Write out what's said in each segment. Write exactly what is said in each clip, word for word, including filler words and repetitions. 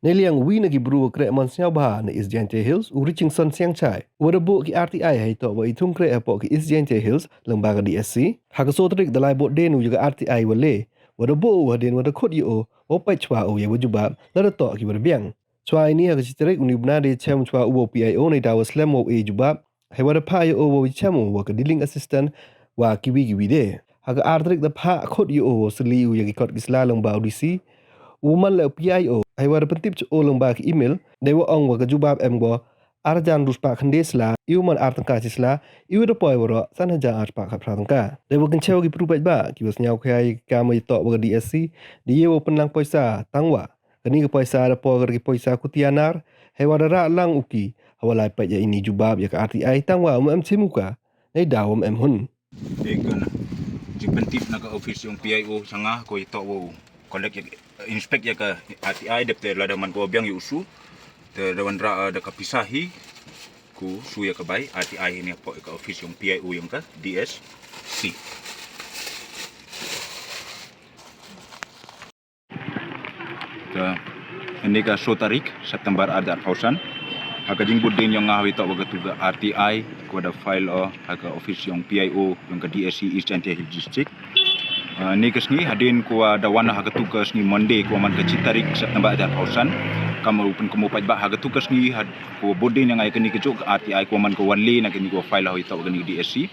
Neiliang wi na ki bru wa kreh mon sngewbha na East Jaintia Hills, u Richingson Siangchai, wa da buh ki R T I hei toh wa i thung kreh hapoh ki East Jaintia Hills, lyngba ka D S C. Ha ka soo tarik da lai buh dien u ya ka R T I wa le, wa da buh u hadien wa da khut ya o, wa pait chwa u ya wa jubab, la da toh ki wa da biang. Chwa ini ha ka chi tarik u ni u bnai da chem chwa u wa P I O, nei da wa slem wa u e jubab. Hei wa da phah ya o wa chem u wa ka dealing assistant wa kiwi kiwi de. Ha ka ar tarik da phah khut ya o wa sli u ya ki kot ki sla lyngba u D C. U man le u P I O. Hei wa da pyntip cha o lyngba ki email. Dei wa ong wa ka jubab em wa ar hajar ynru spah khyndai sla, i u man ar tyngka chi sla, i u da poi waroh san hajar ar spah khatphra tyngka. Dei wa kynchew ki bru paidbah, ki wa sngewkhia ya ki kam wa ya toh wa ka D S C, da ye wa pynlang poisa, tang wa kani ka poisa da poi ka da ki poisa kutianar, hei wa da rah lang u ki, ha wa lai pait ya ini jubab ya ka R T I, tang wa um em chim u ka, nei da wa um em hun. Dei ka na jingpyntip na ka office yong P I O cha nga ko ya toh wa u collect ya, inspect ya ka R T I, dep te lada man ko biang ya u su, te da wanrah, eh, da ka pisa hi, ko su ya ka bai R T I hi ni hapoh ya ka office yong P I O yong ka D S C. Te, ini ka soo tarik September ar hajar arphaw san. Ha ka jingbuddien yong nga ha wa ya toh wa katu ka R T I, ko da file o ha ka office yong P I O yong ka D S C East Jaintia Hills District. Ah, ini ka sngi hadien ko wa da wan ha katu ka sngi Monday ko wa man ka chi tarik September ar hajar arphaw san. Kam u pynkynmaw paidbah, ha katu ka sngi had ko wa buddien yong nga ya kani ka juh ka R T I ko wa man ko wa le na kani ko wa file ha wa ya toh wa kani ka D S C.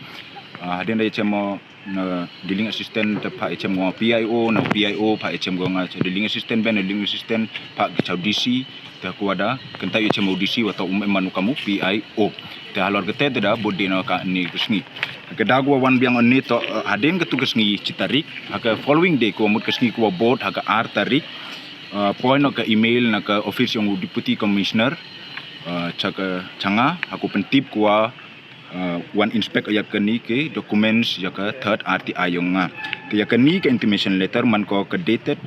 Ah, hadien da ya chem o na dealing assistant, te phah ya chem ko nga P I O, na P I O phah ya chem ko nga cha dealing assistant, ben dealing assistant phah ki cha u D C, te ko wa da kyntait ya chem u D C wa toh um em man u kam u P I O. Te halor kate te da buddien o ka ini ka sngi. Ka da ko wa wan biang ini toh, eh, hadien katu ka sngi chi tarik, ha ka following day ko wa mut ka sngi ko wa bud ha ka ar tarik, eh, poi noh ka email na ka office yong u Deputy Commissioner, eh, cha ka, cha nga, ha ko pyntip ko wa uh, wan inspect ya kani ki documents ya ka third R T I yong nga. Te ya kani ka intimation letter man ko ka dated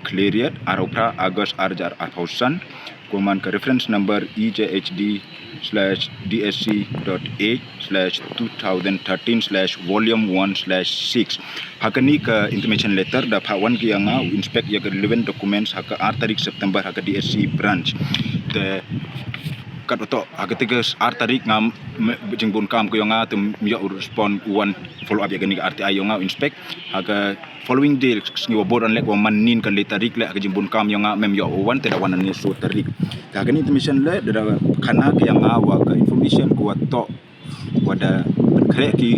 Khliehriat, arphaw phra August ar hajar arphaw san, ko man ka reference number E J H D slash D S C dot eight slash two thousand thirteen slash volume one slash six. Ha kani ka intimation letter da phah wan ki ya nga u inspect ya ka relevant documents ha ka ar tarik September ha ka D S C branch. Te kat wa toh ha kate ka ar tarik nga m-, jingbun kam ko yong nga te ym yoh u respond u wan follow up ya kani ka R T I yong nga u inspect. Ha ka following day, sngi wa bud, wan le ko wa man nin ka le tarik le, ha ka jingbun kam yong nga mem yoh u wan, te da wan ini soo tarik. Te ha kani intimation le da, da khana ki ya nga wa ka information ko wa toh wa da pynkhreh ki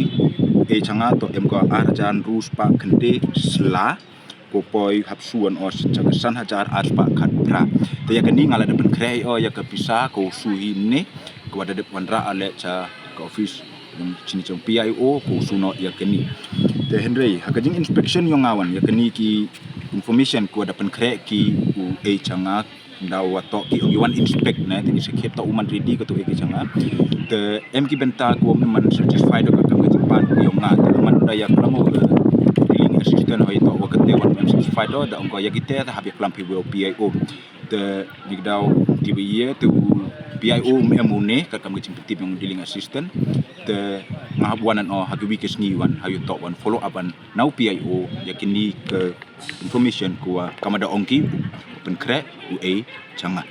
e cha nga toh em ko ar hajar ynru spah khyndai sla, ko poi hap su wan o cha ka san hajar ar spah khatphra. Te ya kani nga la da pynkhreh o ya ka pisa ko su hi ne, ko wa da dep wanrah ale cha ka office yong chini chong P I O ko su noh ya kani. Te hynrei ha ka jing inspection yong nga wan ya kani ki information ko wa da pynkhreh ki u e cha nga, da wa toh ki ong ki wan inspect ne, te ngi sakhiat toh u man ready ka toh e ki cha nga. Te em ki bynta ko wa em man satisfied ka kam ka jingpan ki yong nga. Te man da ya klam o ka dealing assistant hoi toh wa kate wan em satisfied o, da ong ko ya kite te hap ya klam phi wa u P I O. Te ni ka daw ti wa ye te u P I O um em u ne ka kam ka jingpyntip yong dealing assistant. Te nga hap wan o ha ka wi ka sngi wan ha u toh wan follow up wan na u P I O ya kini ka information ko wa kam da ong ki u pynkhreh u e cha nga.